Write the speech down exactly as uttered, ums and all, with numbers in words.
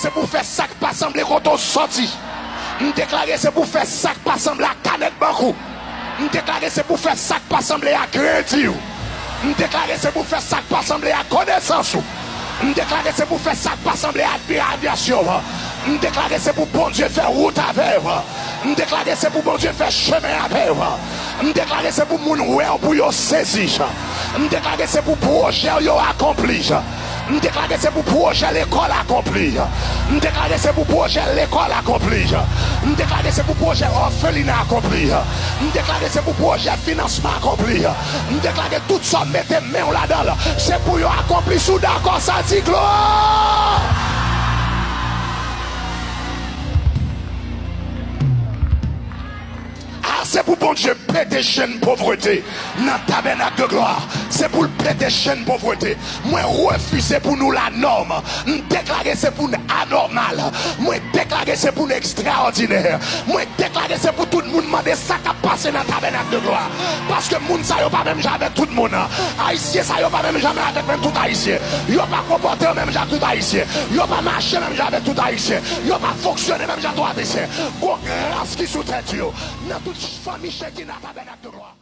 Se pou fè sa k pa sanble kote w soti. M deklare se pou fè sa k pa sanble ak kanèt bank ou. M deklare se pou fè sa k pa sanble ak kredi w. M deklare se pou fè sa k pa sanble ak konesans ou. M deklare se pou fè sa k pa sanble ak admirasyon w. M deklare se pou Bondye fè wout avè w. M deklare se pou Bondye fè chemen avè w. M deklare se pou moun wè w pou yo sezi. M deklare se pou pwojè w yo akonpli. M deklare se pou pwojè lekòl akonpli. M deklare se pou pwojè lekòl akonpli. M deklare se pou pwojè òfelina akonpli. M deklare se pou pwojè finansman akonpli. M deklare tout sa w mete men w ladan l, se pou yo akonpli. Si w dakò sa, di glwa. A, se pou Bondye pete chenn povrete nan tabènak de glwa. Se pou l pete chenn povrete. Mwen refize pou nou lanòm. M deklare se pou n anòmal. Mwen deklare se pou n ekstraòdinè. Mwen deklare se pou tout moun mande sa k ap pase nan tabènak de glwa. Paske moun sa yo pa menm jan avèk tout moun. Ayisyen sa yo pa menm jan avèk menm tout Ayisyen. Yo pa konpòte yo menm jan ak tout Ayisyen. Yo pa mache menm jan avèk tout Ayisyen. Yo pa fonksyone menm jan ak tout Ayisyen. Gon gras ki sou tèt yo. Nan tout fanmi Chekina tabènak de glwa.